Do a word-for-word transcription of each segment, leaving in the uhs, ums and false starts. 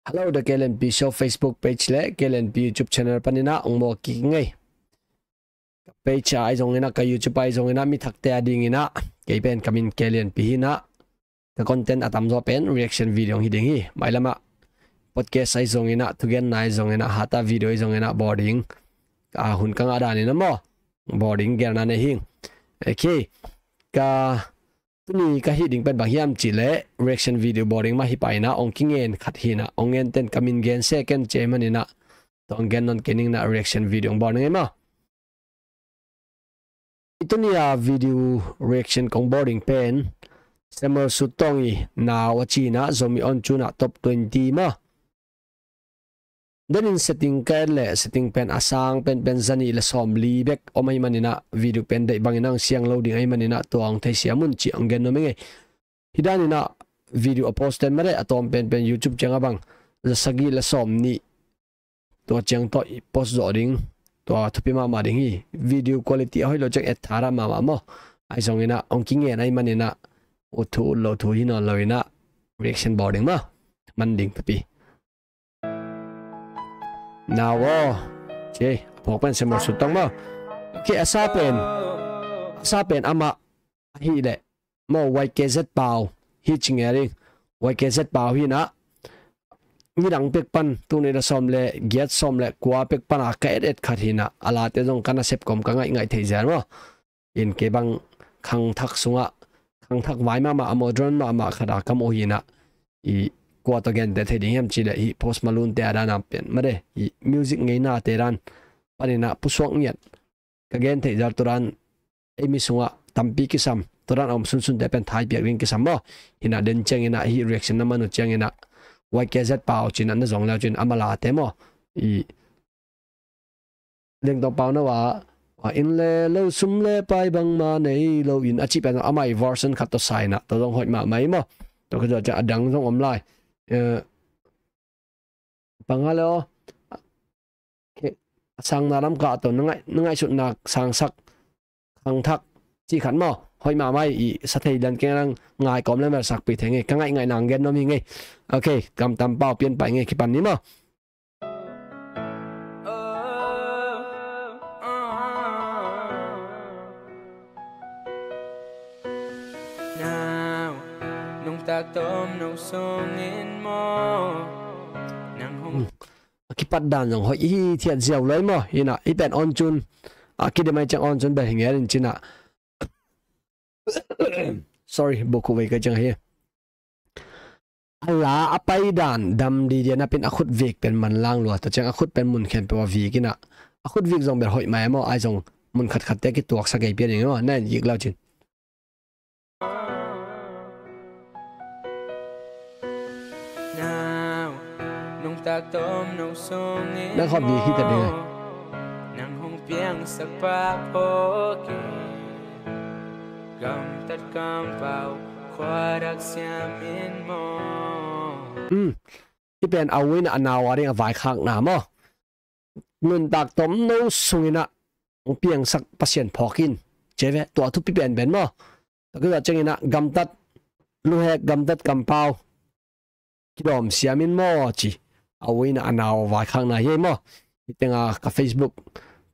Hello, the K L N P Show Facebook page le K L N P YouTube channel panin ah ong mawk kik ing ei. Ka page ah ahi zongin ah, ka YouTube ah ahi zongin ah, mi thakte a dingin ah kei pen ka min K L N P hi in ah, ka content a tamzaw pen reaction video hi ding hi. Mailam ah podcast ahi zongin ah, thugenna ahi zongin ah, hata video ahi zongin ah bawl ding, a hun ka ngah danin ah maw, bawl ding gelna nei hing. Ok, ka tuni ka hih ding pen bang hiam cih leh reaction video bawl ding mah hi pah in ah, ong kingen khat hi in ah, ong ngen ten ka min gen se ken ci ahih manin ah, tua ong gen nawn kei ning in ah, reaction video ong bawl ning ei maw. I tuni a video reaction kong bawl ding pen Samuel Sutawng i Nau a ci in ah, Zomi On Tune ah top twenty maw. Denin setting ka et leh setting pen a sang penpen zanih le sawmli bek om ahih manin ah, video pen deih bangin ah ong siang lo ding ahih manin ah, tua ong theisiam un ci ong gen nuam ing ei. Hih danin ah video a post ten mah leh a tawm penpen YouTube ciang ah bang za sagih le sawmnih, tua ciang tawh i post zawh ding, tua thupi mahmah ding hi. Video quality a hoih lo ciang et thadah mahmah maw. Ahi zongin ah ong kingen ahih manin ah, ut thu ut lo thu hi nawn lo in ah, reaction bawl ding maw, man ding thupi. Nau aw, ci ei, a phawk pen Samuel Sutawng maw. Ok, a sa pen, a sa pen amah ahih leh maw, Y K Z Pau hi ci ngel ing. Y K Z Pau hi in ah, nidang pek pan, tul nih le sawm le giat, sawm le kua pek pan a ka et et khat hi in ah, a late zong ka nasep kawm ka ngaih ngaih theih zel maw. In kei bang khangthak sungah, khangthak vai mahmah, a modern mahmah khat a ka muh hi in ah, i kua tawh gente thei ding hiam cih leh hih Post Malone te a dan a pen mah de, i music ngeinate dan panin ah pusuak ngiat ka gen theih zel, tua dan ei mi sungah tampi kisam, tua dan a om sunsunte pen thaipiak ding kisam maw. Hi in ah den ciangin ah, hih reaction na man uh ciangin ah, Y K Z Pau ci in ah na zong le uh cin, amah late maw. I Lengtong Pau na uh a, a inn le lo, sum le pai bangmah nei lo in a cih pen amah i version khat tawh sa in ah, tua zong hoih mahmah hi maw. Tua khit zawh ciang a dang zong om lai. Eh, bang a le aw, a sangna lam kah tawh na ngaih, na ngaihsutna sangsak, khangthak cih khat maw, hoih mahmah hi. I sa thei lian keng, nang ngai kawm le mel sakpih thei ing ei, ka ngaih ngaih nang gen nuam hi ing ei. Ok, Gamtam Pau Pianpa ing ei, kipan ni maw. Nau, nungtak tawmno sungin maw, nang hong. Hmm. A kipat dan zong hoih hithiat ziau lai maw. Hi in ah, hih pen On Tune a kidem ahih ciang On Tune bel hi ngel in ci in ah. Sorry, bukhuh vei ka ciang hi. A la a pai dan dam didi a, napi in a khut vik pen manlang lua, tua ciang a khut pen mun khempeuh a vik in ah, a khut vik zong bel hoih mah e maw. Ahi zong mun khatkhatte kituaksak ei, pian ing maw, na en kik le uh cin. Nau, nungtak tawmno sungin maw, nang khawm vik hi ta ding a, nang hong piangsak pah phawk in. Gamtat kampau khuadak siam in maw. Hmm. Hih pen a u in ah a nau a ding a vaikhakna maw. Nuntak tawmno sungin ah hong piangsak Pasian phawk in, ci ve, tua thupi penpen maw. Tua khit zawh ciangin ah gamtat luhek, gamtat kampau kidawm siam in maw, ci a u in ah a nau vaikhakna hi ei maw. Hih teng a ka Facebook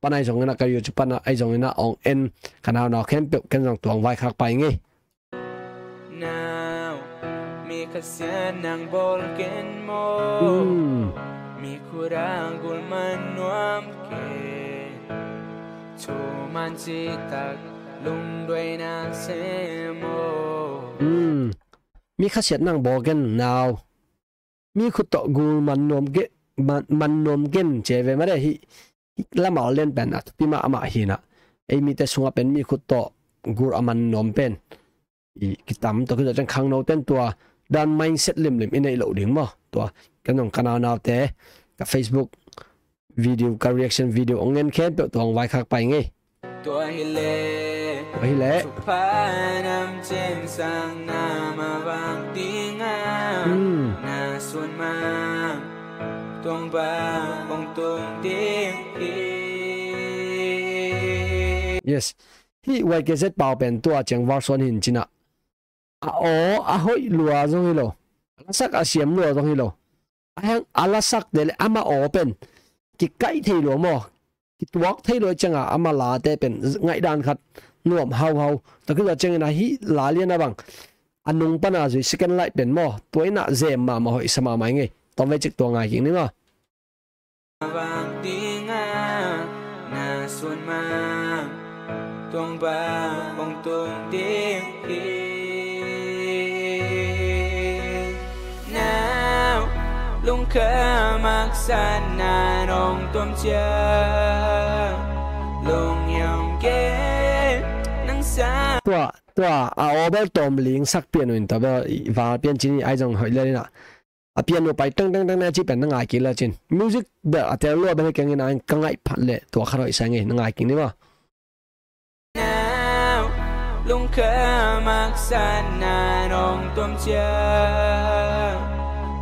pan ahi zongin ah, ka YouTube pan ahi zongin ah ong en ka naunau khempeuh, ken zong tua ong vaikhak pah ing ei. Nau, mi khasiat nang bawl ken maw. Hmm. Mi khut a gul man nuam ken. Thuman citak lungduaina sem aw. Hmm. Mi khasiat nang bawl ken nau. Mi khut tawh gul man nuam ke, man, man nuam ken, ci ve mah de. Hih, hih lam a ol lian pen a thupi mahmah hi in ah, ei mite sungah pen mi khut tawh gul a man nuam pen i kitam. Tua khit zawh ciang khangno ten tua dan mindset limlim i neih loh ding maw. Tua ken zong ka naunaute ka Facebook video, ka reaction video ong en khempeuh tua ong vaikhak pah ing ei. Tua hileh, tua hileh, thupha nam cin sang na mavang ding a, hmm, na sun mang tuang bang ong tung ding hi. Yes. Hih Y K Z Pau pen tua ciang version hi in ci in ah, a aw a hoih lua zong hi lo, a lasak a siam lua zong hi lo, A hang a lasakte le amah aw pen kikaih thei lua maw? Kituak thei lua cianga amah late pen ngaihdan khat nuam hauhau. Tua khit zawh ciangin a hih la lian a bang a nung pana zui second light pen maw, tua inah zem mahmah hoihsa mahmah i ngei. Tua vei cik tua ngai kik ni maw? Vang dingah na sun mang tuang bang hong tung ding hi. Nau lungkha maksan na nong tuam ciang lung yong gen nang sa. Tua tua a aw bel tawm ling sak pian uh in tua bel val pian cin hi ai zong hoih le inah. A piano pai teng teng teng na ci pen na ngai kik le cin. Music bel a tel lua bel hi keng in a ka ngaih phat le tua khat hoih sa ngei na ngai kik ni maw? Nau lungkha maksan na nong tuam ciang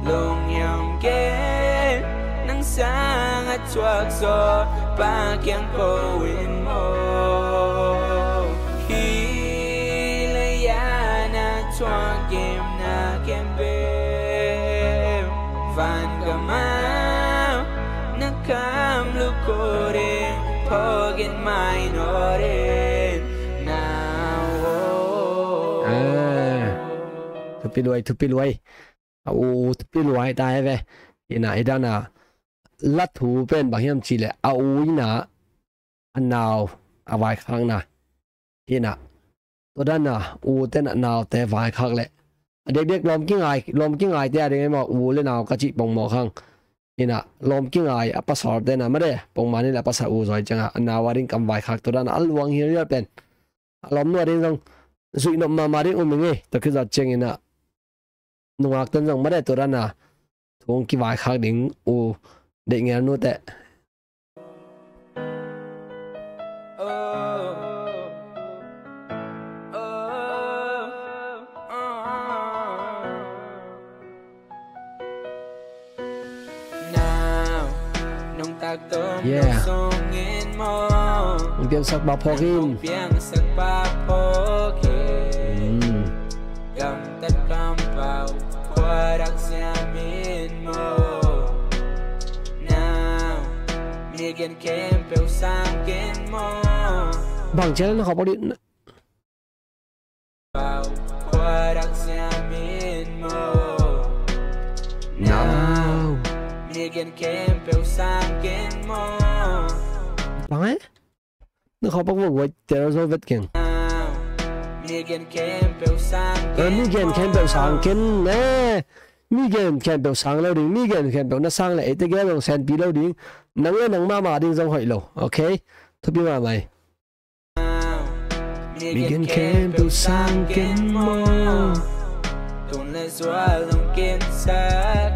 lung yong gen nang sang a cuak zaw pa kiang ko in maw? Hi lei a na cuak kim na kem bem van ka mau na kam lu ko ding pho gen mai no ding nau. Thupi luai, thupi luai. A u thupi luai ta he ve. Ina i dana la thu pen bang hiam ci le a u ina a nau a vaikhakna. Ina tua dana u ten a nau te vaikhak le a dekdek lawm kingai, lawm kingai te a ding ema u le nau ka cih pongmawh khang. Ina lawm kingai a pasal te na made pongmah ni le a pasal u zoi cianga a nau a ding kam vaikhak tua dana a luang hialhial pen a lawm nu a ding zong zuih nop mahmah ding um i ngei. Tua khit zawh ciangin a nungak ten zong made tua dana thu hong kivaikhak ding u deih ngel nu teh. Nau nong tak tom nong song in maw? Nong piangsak pa phawk in. Nong piangsak pa phawk in. Gamtat kampau khua dak siam in maw? Nau mi gen khempeuh sang ken maw? Bang cial na khawp a dih. Nau mi gen khempeuh sang ken maw? Bang e? Na khawp a guai ter zo vet keng. Mi gen khempeuh sang ken, mi gen khempeuh sang ken ne. Mi gen khempeuh sang lo ding, mi gen khempeuh na sang le eite gel zong senpi lo ding. Nang le nang mahmah ding zong hoih lo. Ok. Thupi mahmah hi. Mi gen khempeuh sang ken maw? Tun le zual nong ken sa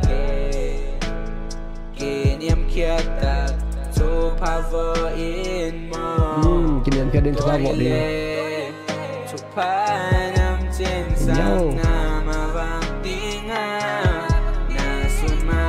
ken. Kiniamkhiat tak thupha vawh in maw? Kiniamkhiat in thupha vawh ding. Thupha nam cin sang na ma vang ding a na sun ma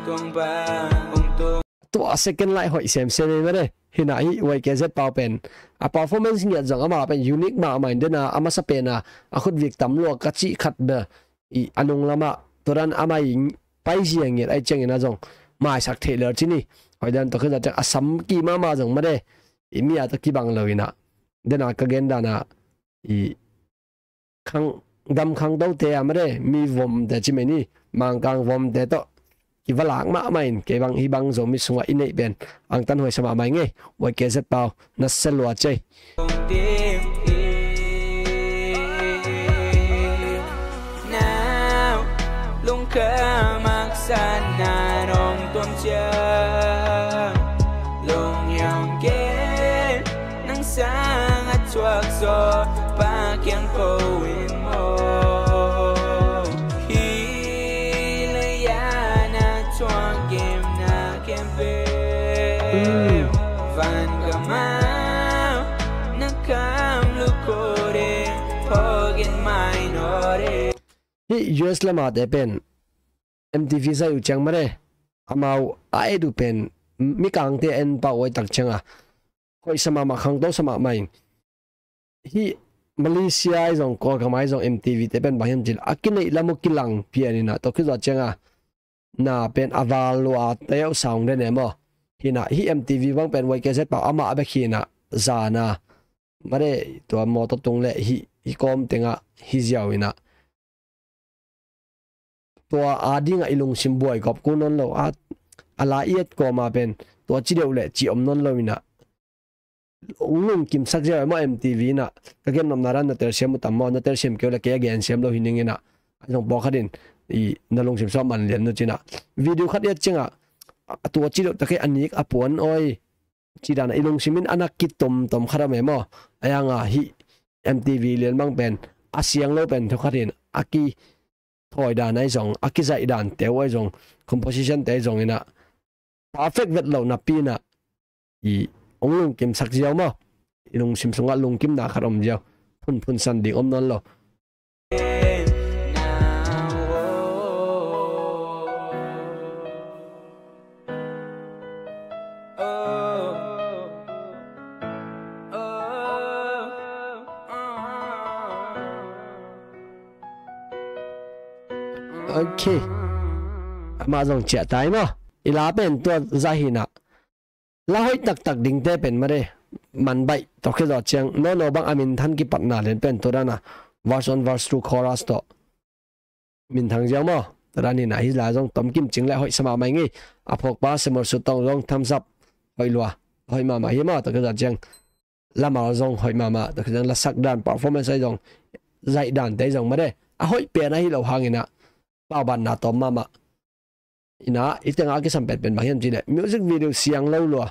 tuang bang hong tung. Tua second light hoih semsem ei mare. Hina hi Y K Z pau pen a performance ngiat zong ama pen unique mahmah in dena a masa pena a khutvik tam lua ka cih khat bel i a nung lama tua dan ama i paizia ngiat ai ciangin a zong maisak theih ler cini. Hoih dan tua khit zah ciang a sam ki mahmah zong mare i mi a tua kibang lo ina dena ka gen dana i khang gam khangtote a mare mi vomte ci mai ni Mangkang vomte tawh kivalak mahmah in kei bang hih bang Zomi sungah i neih pen angtan huaisa mahmah i ngei. Y K Z pau na selua cei. Nau lungkha maksan na nong tuam ciang lung yong gen nang sang a cuak zaw pa kiang ko in maw? Hi lei a na cuak kim na kem bem van ka mau na kam lu ko ding pho gen mai no ding. Hih U S lamate pen M T V zai uh ciang mare amau a et uh pen mikangte a en pah uh ai tak cianga hoihsa mahmah khangtosa mahmah in. Hih Malaysia ai zong Kawlgam ai zong M T V te pen bang hiam cil a kineih lam uh kilang pian ina tua khit zawh cianga na pen a val lua teuh sang den e maw. Hi na, hi M T V bang pen Y K Z pa amah bek hi na, zana mare, tua mawtaw tung le hi, hi kawm tengah hi ziau hi na, tua a dingah i lungsim buai gawp kul nawn lo a, a la i et kawma pen tua ci deuh le ci om nawn lo hi na, hong lungkimsak ziau e maw. M T V na ka gen nopna dan na telsiam uh tam maw, na telsiam keu le kei a gen siam lo hi ning hi na, a zong pawlkhat in i na lungsim suah man lian nu ci na, video khat i et ciangah a tua ci deuh ta kei a nik a puan awi ci dan a i lungsim in a na kitomtom khat a me maw. A yanga hi M T V lian bang pen a siang lo pen thu khat in a ki thawi dan ahi zong, a kizaih dan teu ahi zong, composition te ahi zong hi na, perfect vet lo napi na, i hong lungkimsak ziau maw. I lungsim sungah lungkimna khat om ziau, phunphun san ding om nawn lo. Ok. Amah zong ciah tai maw. I la pen tua zah hi na, la hoih taktak dingte pen mare, man baih tawh khia zawh ciang nono bang a minthang kipatna lian pen tua dan a, verse one, verse two, chorus tawh minthang ziau maw. Tua dan hi na, hi la zong tom kim cing le hoih sa mahmah ing ei. A phawkpa Samuel Sutawng zong thumbs up, hoih lua, hoih mahmah hi maw. Tua khia zawh ciang lamal zong hoih mahmah, tua khia zawh ciang lasak dan, performance ahi zong, zaih dante ahi zong mare, a hoih pen ahi lo hang hi na, paubanna tawm mahmah. Hi na, i tengah a kisam penpen bang hiam cih leh music video siang lo lua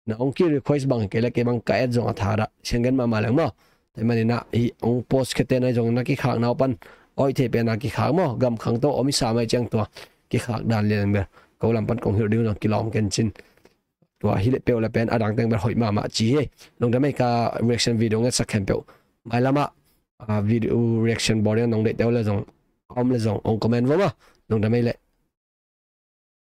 na, hong ki request bang kei le kei bang ka et zong a thadah siang gen mahmah leng maw. Tua hi man hi na, hi hong post khete na hi zong na kikhak nau pan hoih thei pen a kikhak maw. Gam khangto om i sam ahi ciang tua kikhak dan lian ber, ko lam pan kong hilh ding zong kilawm ken cin. Tua hi le peuh le pen a dang teng ber hoih mahmah ci hi. Lungdam ei, ka reaction video ngetsak khempeuh mailamah, ah, video reaction bawl ding a nong deih teu le zong, a om le zong hong comment vo maw. Lungdam ei le.